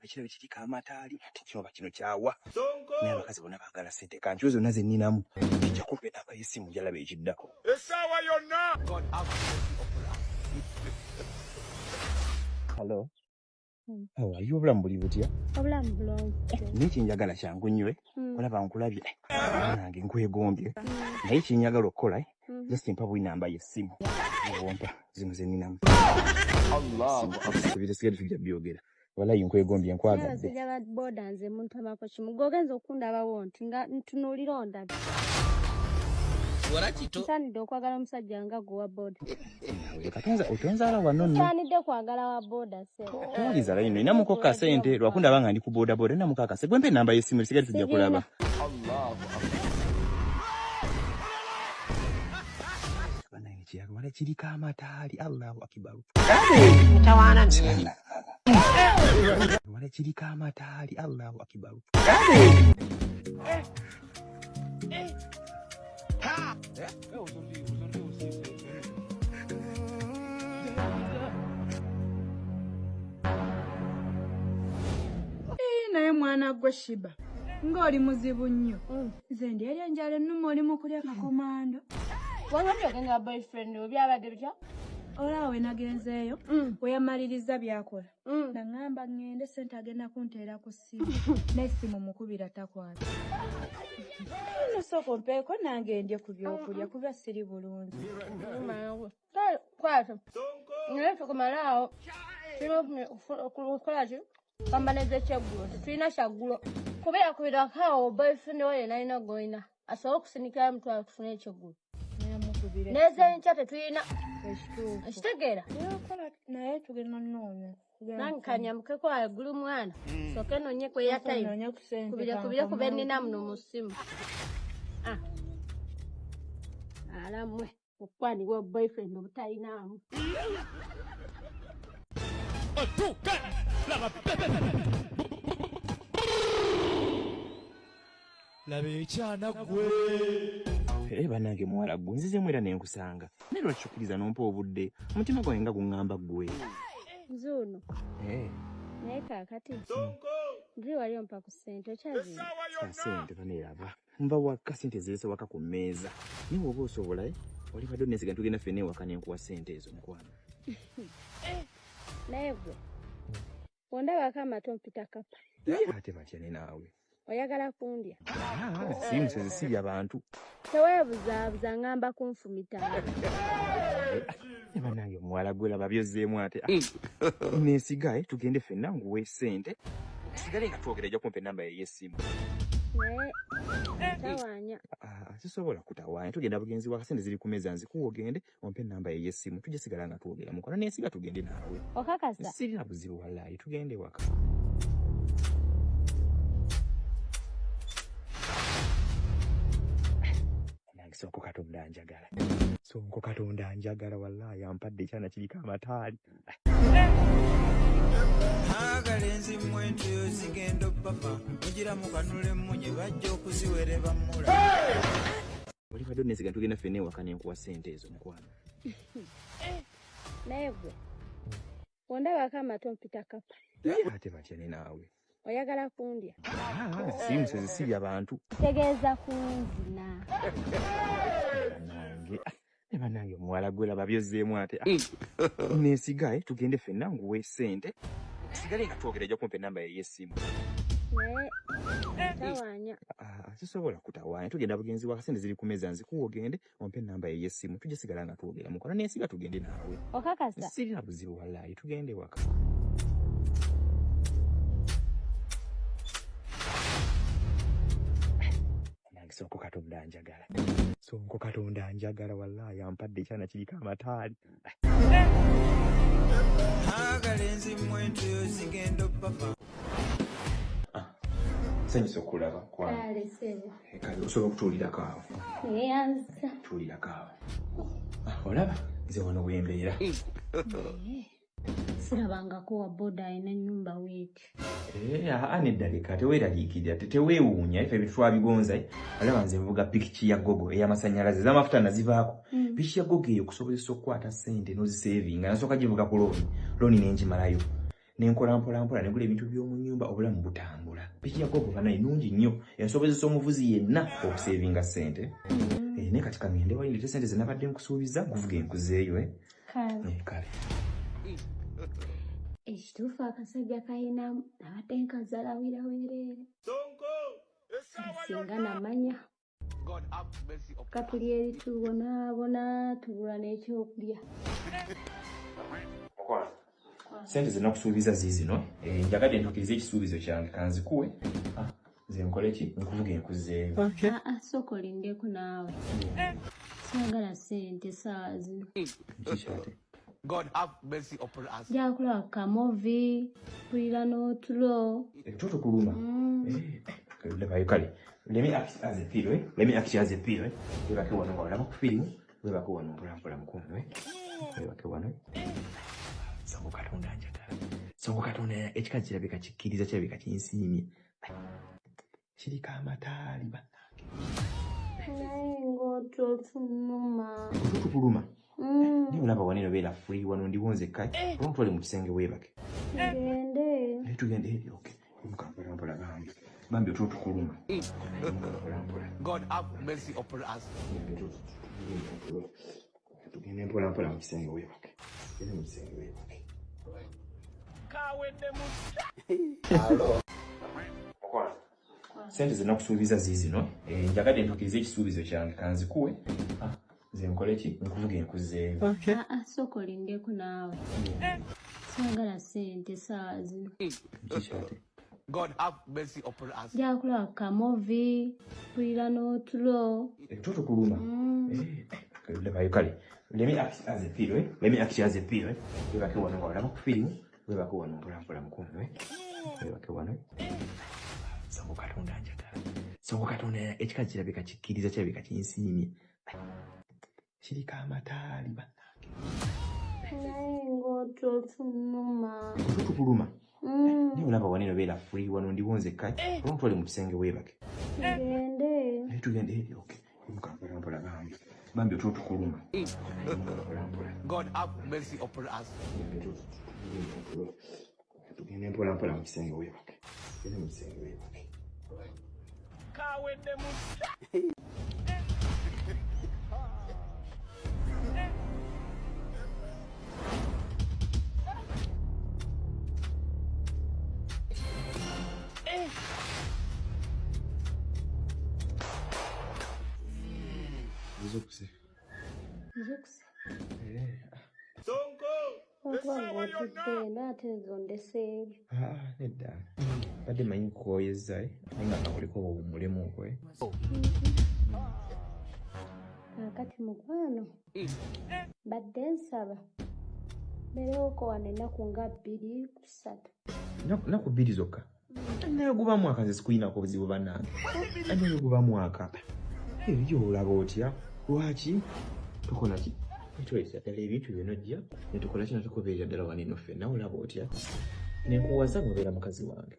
Ekirabo kiriko amataali kino oba kino kyawa. Naye abakazi bonna baagala ssente kankyuze zonna ze nninamu. Kijja kumpa enamba y'essimu njalaba ekiddako. Essaawa yonna. Hello. How are you? Obulamu buli butya? Obulamu bulungi. Naye kyenjagala kyangu nnyo eh. Olaba nkulabye. Nange nkwegombye. Naye kyenjagala okukola eh. Just mpa buli namba y'essimu. Ompa zino ze nninamu. Allahu Akbar. Ebisigadde tujja byogera. Walayi nkwegombye nkwagadde. Abasajja ba boda nze muntamako kimu. Gwe ogenza okundabawo nti nga ntunuulira ondabe. Nsaanidde okwagala omusajja nga gwe wa boda. Katonza otonzaala wano nno. Nsaanidde kwagala wa boda ssebo. Tewalizaala ino ninamuko kasente lwakundaba nga ndi ku boda boda ninamuko akase gwe mpa enamba y'essimu ebisigadde tujja kulaba. Allahu Akbar. Bannange kiyaga kiriko amataali Allahu akibaru. Wala kiriko amataali Allahu akibaru. Naye mwana gwe Shiba ng'oli muzibu nnyo. Nze ndi eri enjala ennuma oli mu kulya kakomando. Wangambye ogenda boyfriend wo byabadde bitya? Olaba we nagenzeeyo we yamaliriza by'akola. Naŋŋamba ŋŋende ssente agenda kunteera ku ssimu n'essimu mukubira takwata. Nno sooka ompeeko nange ndye ku byokulya kuba siri bulungi. Kwata. Naye tukumalaawo. Tulina okukola ki? Pambaneza ekyeggulo. Tetulina kyaggulo. Kubeera kubirako awo boyfriend wo yenna alina gw'olina asobole okusindikirayo omutwalo tufune ekyeggulo. Namukubira N'ezenkya tetulina. ekituufu. Okitegeera? Okola naye tugenda nnoonya. Nange kanyambukeko waggulu mwana. Sooke nnoonye ku airtime. Noonye ku ssente Kubire kubire kuba ennina muno mu ssimu. Ah. Alamwe okukwanibwa boyfriend obutalinaamu. Laba ekyana ggwe. Eh bannange muwala ggwe nzizemu era ne nkusanga. Naye lwaki okkiriza n'ompa obudde? Omutima gwange nga guŋŋamba ggwe. Nzuuno. Naye kaakati ndiri wali ompa ku ssente okyazina. Sa ssente baneeraba. Nva waka ssente zirese waka ku mmeeza. Naye bw'oba osobola eh, oli badde onneesiga tugenda ffenna ewaka ne nkuwa ssente ezo mukwano. Naye gwe bw'ondabako amatu ompita kapa. Ate batya ne naawe. Oyagala kundya? Si musezi sirya bantu. Teweebuzaabuza ngamba kunfumita. Ne bannange omuwala gwe laba byozzeemu ate. Neesiga eh, tugende ffenna nkuwe ssente. Tusigale nga twogera ojja kumpa enamba ye ey'essimu. Naye tawaanya. Sisobola kutawaanya tugenda bugenzi waka ssente ziri ku mmeeza nzikuwe ogende ompe enamba ye ey'essimu tujja sigala nga twogera mukwano neesiga tugende naawe. Okakasa? Sirina buzibu wallaayi tugende waka. Nange sonko Katonda anjagala. Sonko Katonda anjagala wallaayi ampadde ekyana kiriko amataali. Akalenzi mmwe entuyo zigenda obbafa mugira mukanula emmunye bajja okuziwereba mmula. Oli badde onneesiga tugenda ffenna ewaka ne nkuwa ssente ezo mukwano. Naye gwe bw'ondabako amatu ompita kapa. Ate batya ne naawe. Oyagala kundya? Si musezi sirya bantu. Ntegeeza kunzina. Bannange ne bannange omuwala gwe laba byozzeemu ate. Neesiga eh, tugende ffenna nkuwe ssente. Tusigale nga twogera ojja kumpa enamba ye ey'essimu. Naye tawaanya. Sisobola kutawaanya tugenda bugenzi waka ssente ziri ku mmeeza nzikuwe ogende ompe enamba ye ey'essimu tujja sigala nga twogera mukwano neesiga tugende naawe. Okakasa? Sirina buzibu wallaayi tugende waka. Nange sonko Katonda anjagala. Sonko Katonda anjagala wallaayi ampadde ekyana kiriko amataali. Akalenzi mmwe entuyo zigenda obbafa. Nsanyuse okulaba kwano. Kale ssebo. Kale osobola okutuulirako awo. Neeyanza. Tuulirako awo. Olaba nze wano wembeera. Sirabangako wa boda alina ennyumba bw'eti. Nedda leka teweeraliikirira teweewuunya ife ebintu twabigonza. Olaba nze nvuga pikiki ya gogo ey'amasannyalaze ez'amafuta nazivaako. Pikiki ya gogo eyo okusobozesa okukwata ssente n'oziseevinga nasooka givuga ku looni, looni ne ngimalayo. Nenkola mpola mpola negula ebintu by'omu nnyumba, obulamu butambula. Piki ya Gogo banaye nungi nnyo, ensobozesa omuvuzi yenna okusevinga ssente. Naye kati kangende wali ndete ssente ze nabadde nkusuubiza, nkuvuga enkuzeeyo. Kale. Kale. Ekituufu akasajja kalinamu nabadde nkazalawira weereere. Singa namanya katuli eri tubonaabona tubula n'ekyokulya. Sente ze nakusuubiza ziizino. Njagadde ntuukirize ekisuubizo kyange, kanzikuwe. Nze nkole ki? Nkuvuga enkuzeeyo. Sooka olindeko naawe. Saagala ssente saawa zino. Kikyate. God have mercy upon us. Nja kulaba kamovi, mpulira n'otulo. Ekyo tukuluma. Labayo kale. Let me act as a pillow, eh? Let me act as a pillow, eh? Webake wano nga olaba ku firimu, webake wano mpola mpola mukwano, eh? Webake wano. Songo Katonda njagala. Songo Katonda ekikazi kirabika kikkiriza, kirabika kinsiimye. Kiriko amataali bannange. Naye ng'otulo tunuma. Otulo tukuluma? Naye olaba wano eno beera free, wano ndiwo nzekka. Olwo ntwale mu kisenge weebake. Tugende. Naye tugende eri, okay. Yimuka mpola mpola bambi. Bambi otulo tukuluma. Yimuka mpola mpola. God have mercy upon us. Tugende mpola mpola mu kisenge weebake. Tugende mu kisenge weebake. Kaweddemu. Mukwano. Sente ze nakusuubiza ziizino. Njagadde ntuukirize ekisuubizo kyange, kanzikuwe. Nze nkole ki? Nkuvuga enkuzeeyo. Sooka olindeko naawe. Saagala ssente saawa zino. Kikyate. God have mercy upon us. Nja kulaba kamovi, mpulira n'otulo. Ekyo tukuluma. Labayo kale. Let me act as a pillow, eh? Let me act as a pillow, eh? Webake wano nga olaba ku firimu, webake wano mpola mpola mukwano, eh? Webake wano. Songo Katonda njagala. Songo Katonda ekikazi kirabika kikkiriza, kirabika kinsiimye. Kiriko amataali bannange. Naye ng'otulo tunuma. Otulo tukuluma? Naye olaba wano eno beera free, wano ndiwo nzekka. Olwo ntwale mu kisenge weebake. Tugende. Naye tugende eri, okay. Yimuka mpola mpola bambi. Bambi otulo tukuluma. Yimuka mpola mpola. God have mercy upon us. Tugende mpola mpola mu kisenge weebake. Tugende mu kisenge weebake. Kaweddemu. Nzukuse. Nzukuse. Sonko. Okuba ng'otudde naye ate nze ondeseeyo. Nedda. Badde manyi nkukooyezza, naye nga kakuliko owummulemu okwo. Kaakati mukwano, badde nsaba mbeerewoko wano ennaku nga 2 ku 3. Nnaku 2 zokka? Naye guba mwaka nze sikulinako buzibu bannange. Naye guba mwaka. Ebyo olaba otya? Lwaki tukola ki? Netweyisa ddala ebintu byonna ojja ne tukola kino, tukubeerera ddala wano eno ffenna, olaba otya? Ne nkuwaza n'obeera mukazi wange.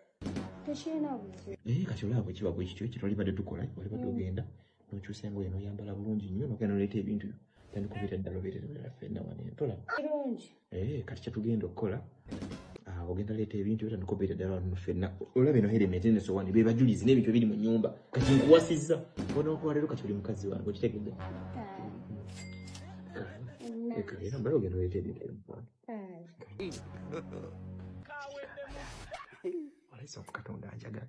Tekirina buzibu. Kati olaba bwe kiba bwe kityo, kye twalibadde tukola, walibadde ogenda n'okyusa engoye n'oyambala bulungi nnyo, n'ogenda n'oleeta ebintu byo. Tandika obeera ddala obeerera ddala ffenna wano eno, tolaba? Kirungi. Kati kye tugenda okukola, ogenda leeta ebintu byo, tandika obeera ddala wano ffenna. Olaba eno helmet n'essowaani, be bajulizi n'ebintu ebiri mu nnyumba. Kati nkuwasizza. Onookola leero kati oli mukazi wange, okitegedde? Era mbala ogenda oleeta ebintu ebyo mukwano. Olayisa ku Katonda anjagala.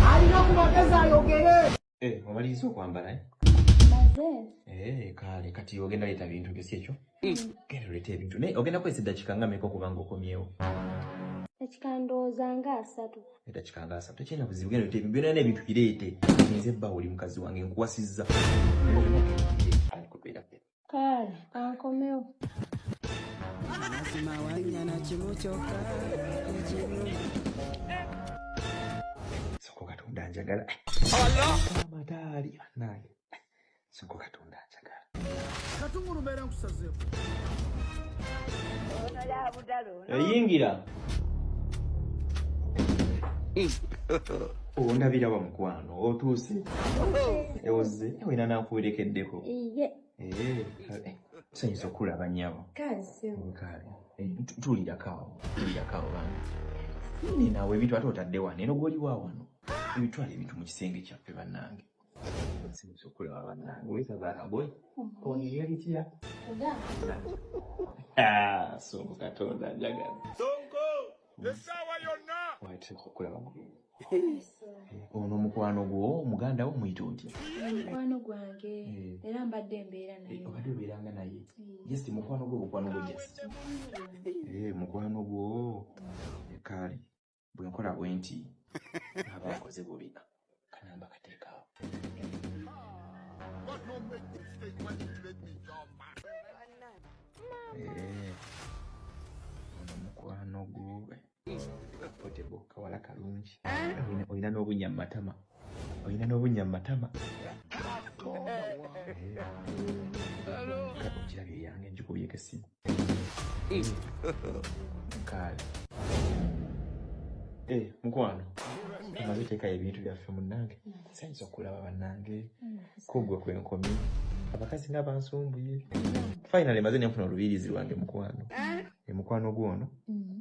Alina ku magezi ayogere. Omaliriza okwambala, eh? Maze. Kale kati ogenda leeta bintu byo, si ekyo? Genda oleete ebintu. Naye ogenda kukozesa eddakiika nga mmeka okuba ng'okomyewo? Eddakiika ndowooza nga 3. Eddakiika nga 3. Tekirina buzibu, genda oleete ebintu. Byonna n'ebintu bireete. Nze bba oli mukazi wange, nkuwasizza. Kale, kankomewo. Amazima wanyana kimu kyokka ekirungi. Soko Katonda njagala. Amataali bannange. Soko Katonda njagala. Katungulu mbeera nkusazeeko. Eyingira. Ondabira wa mukwano, otuuse? Ewoze, wena nakuwerekeddeko. Iye. Tusanyusa okulaba nnyabo. Kale. Tuulirako awo, tuulirako awo bambi. Nne naawe ebintu ate otadde wano, eno gw'oli wa wano. Ebitwala ebintu mu kisenge kyaffe bannange. Tusanyusa okulaba bannange. Weesaza akagoye. Ono eyalitya? Ah, sonko Katonda njagala. Sonko! Essaawa yonna! Waituuka okulaba mugenyi. Ono mukwano gwo muganda wo muyita otya? Mukwano gwange era mbadde mbeera naye. Obadde obeeranga naye. Just mukwano gwo, mukwano gwo just. Mukwano gwo. Kale bwe nkola bwe nti aba nkoze bubi. Kanamba kateekaawo. Ono mukwano gwo. Portable kawala kalungi. Olina n'obunnya mu matama. Olina n'obunnya mu matama. Okirabye eyange ngikubyeko essimu. Kale. Mukwano. Omaze oteekayo ebintu byaffe munnange. Nsanyusa okulaba bannange. Kugwe kwe nkomye. Abakazi nga bansumbuye. Finally maze ne nfuna olubirizi lwange mukwano. Mukwano gwo ono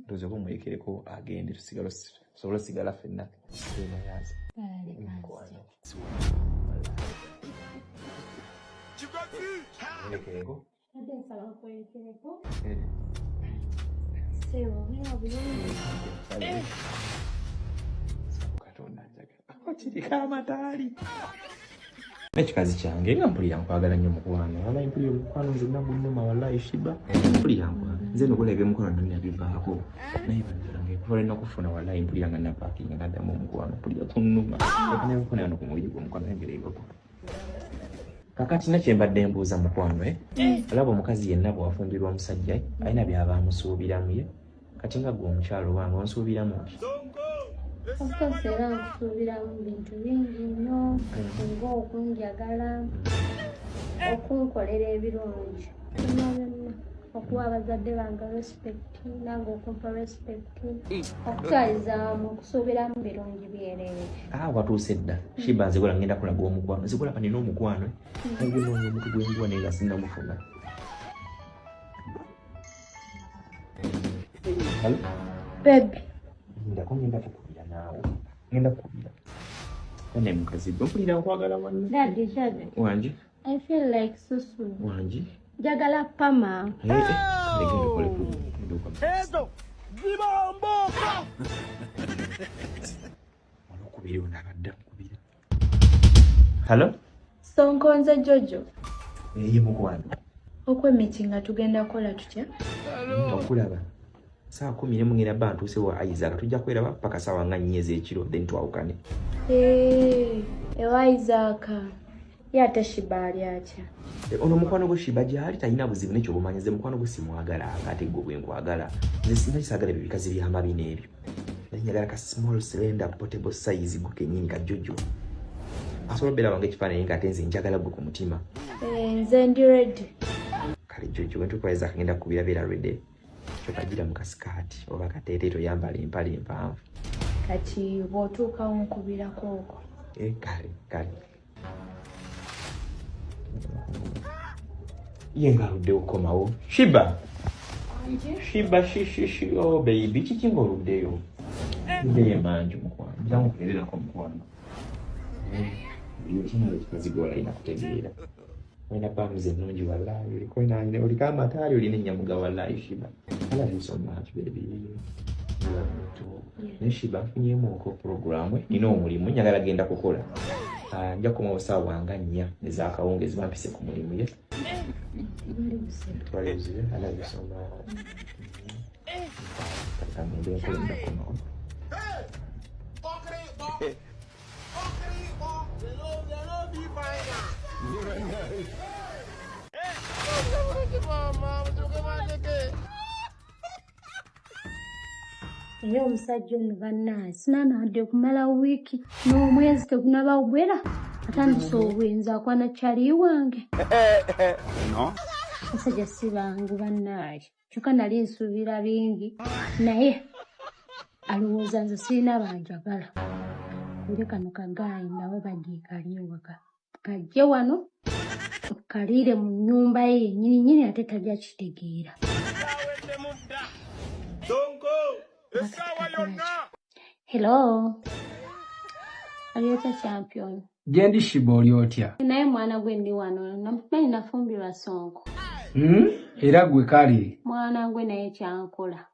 ndowooza oba omulekereko agende tusigale tusobole osigala ffenna. Nayaza. Mukwano. Kigozi! Mulekereko. Badde nsaba nkwerekereko. Ssebo, olina bulungi. Kale. Katonda njagala. Kiriko amataali. N'ekikazi kyange nga mpulira nkwagala nnyo mukwano. Wallahi mpulira omukwano nzenna gunnuma wallahi Shiba. Mpulira nkwagala. Nze nokola ebyomukwano nonna nabivaako. Naye bannange kuva lwe nakufuna wallahi mpulira nga napaakinga naddamu omukwano mpulira kunnuma. Leka ne wano ku mubiri gw'omukwano engeri ebako. Kakati na kye mbadde mbuuza mukwano olaba omukazi yenna bw'afumbirwa omusajja alina by'aba amusuubiramu ye. Kati nga ggwe omukyalo wange onsuubiramu ki? Sonko! Of course era nkusuubiramu bintu bingi nnyo ng'okunjagala, okunkolera ebirungi byonna byonna, okuwa abazadde bange respect, nange okumpa respect, okutwaliza awamu okusuubiramu birungi byereere. Ah, watuuse dda. Shiba nze gola ngenda kulaga omukwano. Nze golaba nina omukwano. Naye gunoonya omuntu gwe nguwa naye nga sinnamufuna. Hello? Baby. Ndako ngenda kukubira naawe. Ngenda kukubira. Kane mukazi gwe mpulira nkwagala wanne. Daddy, daddy. Wangi? I feel like susu. Wangi? Njagala pama. Kale genda okole ku dduuka. Ezo zibamboka. Olwokubiri ono abadde akubira. Hello? Sonko nze Jojo. Ye mukwano. Okwemitinga tugenda kukola tutya? Okulaba. 11:00 ngenda bba ntuuse wa Isaac. Tujja kweraba paka 4:00 ez'ekiro then twawukane. Ewa Isaac. Ye ate Shiba ali atya? Ono mukwano gwe Shiba gy'ali talina buzibu n'ekyo obumanyi nze mukwano gwe simwagala ate gwe bwe nkwagala. Nze sinali saagala ebyo bikazi by'amabi n'ebyo. Naye njagala ka small slender portable size gwe kennyini ka Jojo. Asobola obeera wange ekifaananyi ng'ate nze njagala gwe ku mutima. Nze ndi ready. Kale Jojo bwe ntuuka Isaac ngenda kukubira beera ready. Kyokka gira mu kasikaati oba kateeteeyi toyambala empale empanvu. Kati bw'otuukawo nkubirako okwo. Kale kale. Ye ng'aludde okukomawo. Shiba! Shiba shi shi shi oh baby kiki ng'oluddeyo? Luddeyo emanju mukwano. Jangu nkuleererako mukwano. Kino ekikazi gwe walina kutegeera. Olina bums ennungi wallahi oliko oliko amataali olina ennyamuga wallahi Shiba. I love you so much baby. I love you too. Naye Shiba nfunyeemuko puroguramu nina omulimu njagala genda kukola. Nja kukomawo 4:00 ez'akawungeezi bampise ku mulimu ye. Twale buzibe. I love you so much. Kati kangende nkole nja kukomawo. Naye omusajja ono bannange sinanaadde okumala wiiki n'omwezi tegunaba gwera atandise obwenzi akwana kyali wange. No. Abasajja si bangu bannange. Kyokka nali nsuubira bingi naye alowooza nze sirina banjagala. Kubire kano kagaayi nawe bagiikali ewaka. Kajje wano Kaliire mu nnyumba ye yennyini nnyini ate tajja kitegeera. Essaawa yonna. Hello. Ali otya champion? Gyendi Shiba, oli otya? Naye mwana gwe ndi wano namumanyi nafumbirwa Sonko. Era gwe kale. Mwana gwe naye kyankola.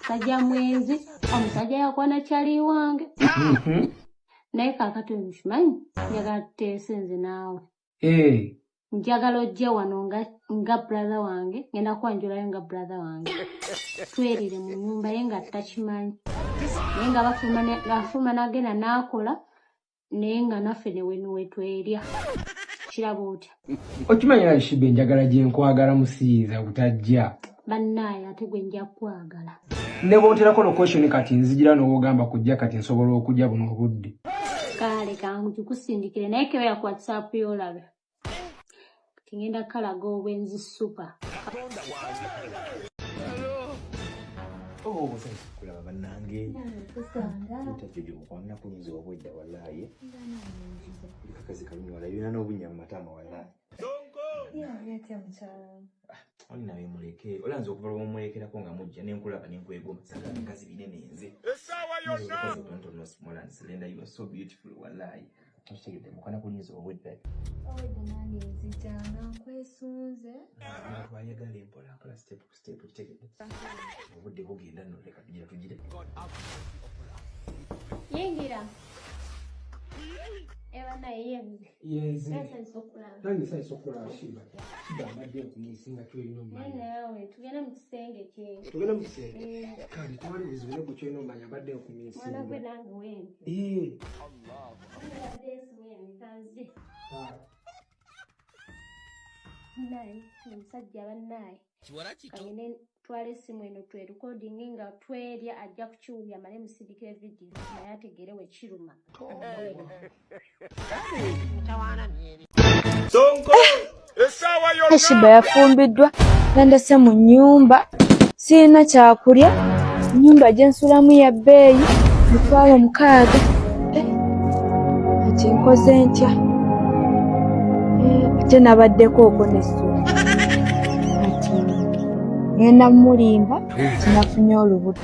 Musajja mwenzi, omusajja yakwana kyali wange. Naye kaakati okimanyi njagala tuteese nze naawe. Njagala ojje wano nga brother wange, ngenda kwanjulayo nga brother wange. Twerire mu nnyumba ye nga takimanyi. Naye nga bafuluma n'agenda n'akola, naye nga naffe ne we twerya. Kiraba otya? Okimanyi naye Shiba enjagala gye nkwagala musiyinza butajja. Bannaaye ate gwe nja kwagala. Ne bw'onterako location kati nzigira n'owogamba kujja kati nsobola okujja buno obudde. Kale kangu kikusindikire naye kebera ku WhatsApp y'olabe. Kati ngenda kalaga obwenzi super. Oh, kulaba bannange. Jojo mukwano nakunyuza obwedda wallahi. Kakazi kalungi wallahi, yona n'obunnya mu matama wallahi. Oli nawe muleke, olanze okuva lw'omulekerako nga mujja ne nkulaba ne nkwegomba. Sagala bikazi binene nze. Essaawa yonna. Bikazi otonotono small and slender, you are so beautiful wallahi. Okitegedde mukwano nakunyuza obwedda. Obwedda nange nzijanga nkwesunze. Abantu ayagala empola mpola step ku step, okitegedde. Obudde bugenda nno, leka tugira tugire. Yingira. Eba naye yenze. Yenze. Nsanyusa okulaba. Nange nsanyusa okulaba Shiba. Shiba mbadde nkumisinga kyolina Naye omumanya. naawe tugende mu kisenge kye. Tugenda mu kisenge. Kale tewali buzibu ne gwe kyolina omumanya mbadde nkumisinga. Mwana gwe nange wendi. Mbadde nsimu kanze. Naye omusajja bannaaye. Kangende twala essimu eno twerekodinge nga twerya, ajja kukiwulira male musindikire vidiyo naye ategeere we kiruma. Essaawa yonna. Shiba yafumbiddwa nandese mu nnyumba, sirina kyakulya, ennyumba gye nsulamu ya bbeeyi 60,000. Kati nkoze ntya? Ate nabaddeko okwo n'essuubi. Kati ngenda mmulimba tinafunye olubuto.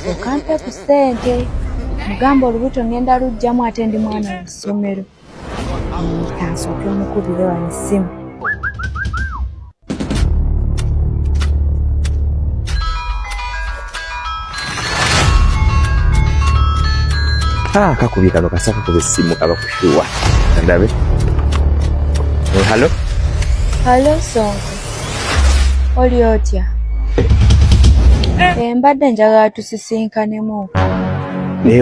Sooka mpe ku ssente, mugamba olubuto ngenda luggyamu ate ndi mwana wa ssomero. Kansooke mukubire wano essimu. Ah, kakubye kano kasa kakuba essimu abakushuwa. Ndabe. Hello? Hello Sonko, oli otya? Mbadde njagala tusisinkanemu.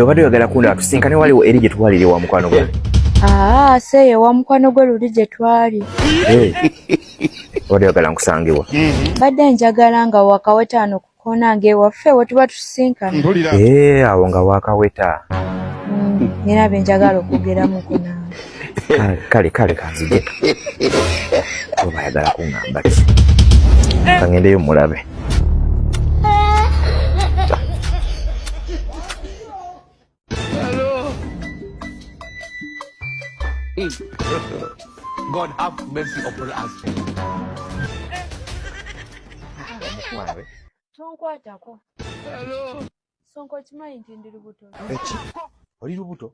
Obadde oyagala kundaba tusinkane, waliwo eri gye twalire wa mukwano gwange. Aa, seeyo wa mukwano gwe luli gye twali. Obadde oyagala nkusangibwa. Mbadde njagala nga wakawetaano kukoona ng'ewaffe we tuba tusisinkana. Awo nga wakaweta. Nina bye njagala okwogeramuko naawe. Kale kale kanzije. Oba ayagala kuŋŋamba ki? Kangendeyo mulabe. God have mercy upon us. Omukwano. Tonkwatako. Sonko okimanyi nti ndi lubuto. Eki? Oli lubuto?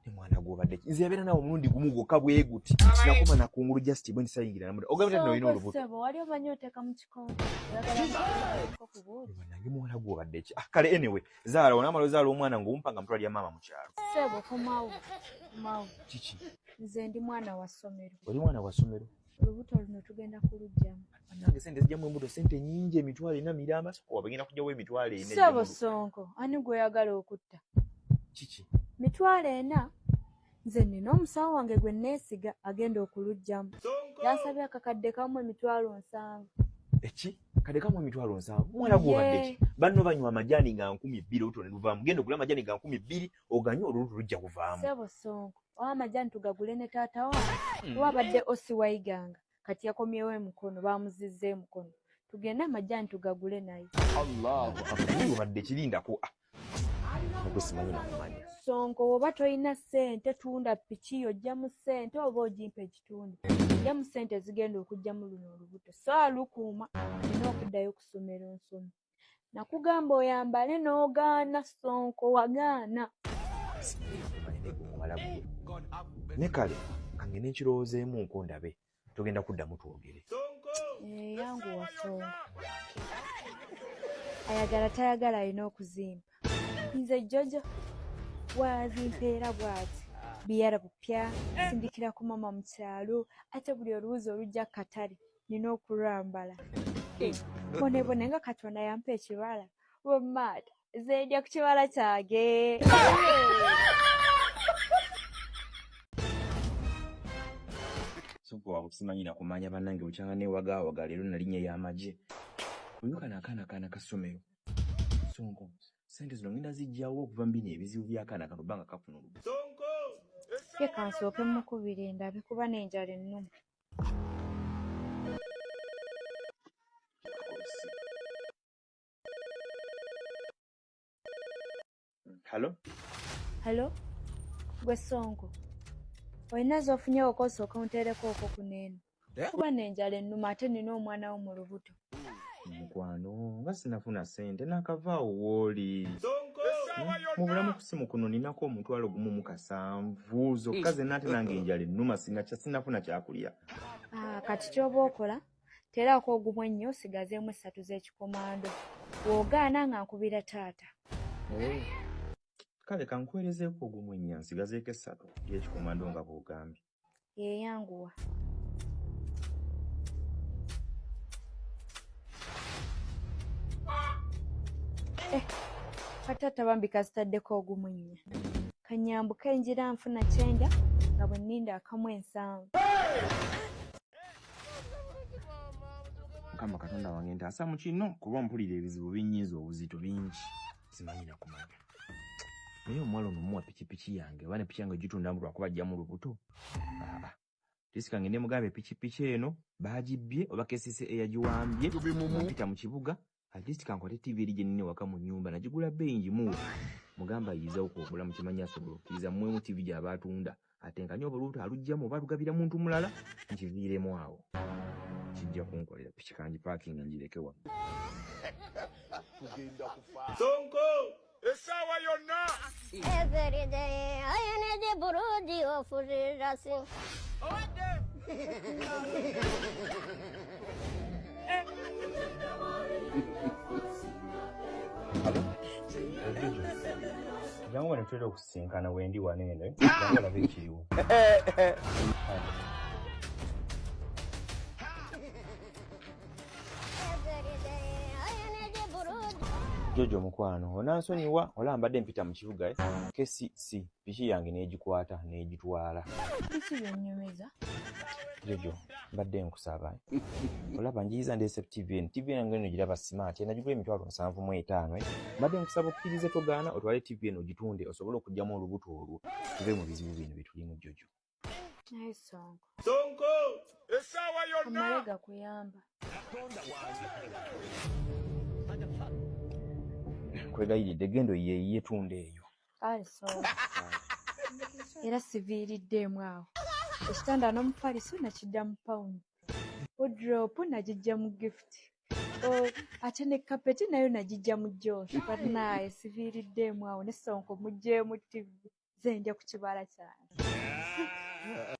Ne mwana gw'obadde ki? Nze yabeera naawe omulundi gumu gwokka bwe guti. Nakoma na kungulu just bwe nsayingira namuda. Ogambye nti olina Sonko olubuto. ssebo, wali omanyi oteeka mu kikompe. Oyagala ku buugi. Nange muwala gw'obadde ki? Ah, kale anyway, zaala onaamala ozaala omwana ng'omumpa nga mutwalira maama mu kyalo. Ssebo komawo, komawo. Kiki? Nze ndi mwana wa ssomero. Oli mwana wa ssomero? Olubuto luno tugenda kuluggyamu. Bannange sente zijjamu embuto sente nnyingi 400 miramba soko bagenda kujjawo 400. Ssebo Sonko, ani gw'oyagala okutta? Kiki? 400? Nze nina omusawo wange gwe neesiga agenda okuluggyamu. Yansabye akakadde kamu 70,000. Eki? Kadde kamu 70,000. Muwala gw'obadde ki? Banno banywa amajaani nga 2,000 olubuto ne luvaamu. Genda ogule amajaani nga 2,000 oganywe olubuto lujja kuvaamu. Ssebo Sonko, owa amajaani tugagule ne taata wange. Oba abadde osi Waiganga, kati yakomyewo emukono, baamuzizza emukono. Tugende amajaani tugagule naye. Allahu akbar. Obadde kirindako. Ah. Ogwo simanyi nakumanya. Sonko, oba tolina ssente tunda piki ojjamu ssente oba ogimpa ekitundu. Ojjamu ssente ezigenda okugyamu luno olubuto. So alukuuma nina okuddayo ku ssomero nsome. Nakugamba oyambale n'ogaana Sonko wagaana. Ne kale kangende nkirowoozeemu nko ndabe tugenda kuddamu twogere. Yanguwa Sonko. Ayagala tayagala alina okuzimpa. Nze Jojo wazimpeera bw'ati. Biyara bupya, sindikira ku mama mu kyalo, ate buli oluwuzi olujja katale nina okulwambala. Bonebone nga Katonda yampa ekibala. Wammaata, nze ndya ku kibala kyange. Sonko waabwe simanyi na kumanya bannange bukyanga neewagaawaga leero nalinnya y'amagye. Oyo kano akaana kaana ka ssomero. Sonko, ssente zino ngenda ziggyawo okuva mu bino ebizibu by'akaana kano bbanga kafuna olubuto. Ye kansooke mmukubire ndabe kuba n'enjala ennuma. Halo? Halo? Gwe Sonko. Olina z'ofunyewo k'osooka onteereko okwo kuno eno. Kuba n'enjala ennuma ate nina omwana wo mu lubuto. Mukwano nga sinafuna ssente naakavaawo w'oli. Mu bulamu ku ssimu kuno ninako 17,000 zokka zenna ate nange enjala ennuma sinafuna kyakulya. Kati ky'oba okola teraako ogumu ennyo osigazeemu 3 z'ekikomando. Bw'ogaana nga nkubira taata. Kale kankuweerezeeko ogumu ennya nsigazeeko 3 gy'ekikomando nga bw'ogambye. Yeeyanguwa. Kataata bambi kazitaddeko ogumu nnya. Kanyambuke enjira nfuna kyenda nga bwe nninda akamu 7. Mukama Katonda wange ntaasa mu kino kuba mpulira ebizibu binnyiiza obuzito bingi. Simanyi na kumanya. Naye omuwala ono muwa pikipiki yange oba ne piki yange gitunda mbu lwakuba ajjamu lubuto. Jessica ngende mugambe pikipiki eno baagibbye oba KCCA eyagiwambye mpita mu kibuga. At least kankwate TV eri gye nnina ewaka mu nnyumba nagigula bbeeyi ngimuwe. Mugamba ayiza okwogula mukimanyi asobola okkiriza mmuwemu TV gy'aba atunda. Ate nkanye oba olubuto aluggyamu oba alugabira muntu mulala nkiviiremu awo. Kijja kunkolera piki kangipaakinge ngireke wano. Tugenda kufa. Sonko, essaawa yonna. Every day I need a burudi of Jesus. Jangu wano tutera okusisinkana wendi wano eno. Jangu olabe ekiriwo. Jojo mukwano, onansonyiwa olaba mbadde mpita mu kibuga KCC piki yange n'egikwata n'egitwala. Biki by'onnyumiza? Jojo, mbadde nkusaba. Olaba njiyiza ndeese TV eno. TV eno ngeno giraba smart, nagigula emitwalo 75. Mbadde nkusaba okkirize togaana otwale TV eno ogitunde osobole okuggyamu olubuto olwo. Tuve mu bizibu bino bye tulimu Jojo. Naye Sonko. Sonko, essaawa yonna. Amale gakuyamba. Nkwegayiridde genda oyiyeeyiye tunda eyo. Kale Sonko. Era siviiriddeemu awo. Ekitanda n'omufaliso nakijja mu pawundi. Wardrobe nagijja mu gift. Ate ne kapeti nayo nagijja mu Josh. Bannaaye siviiriddeemu awo ne Sonko muggyeemu TV. Nze ndya ku kibala kyange.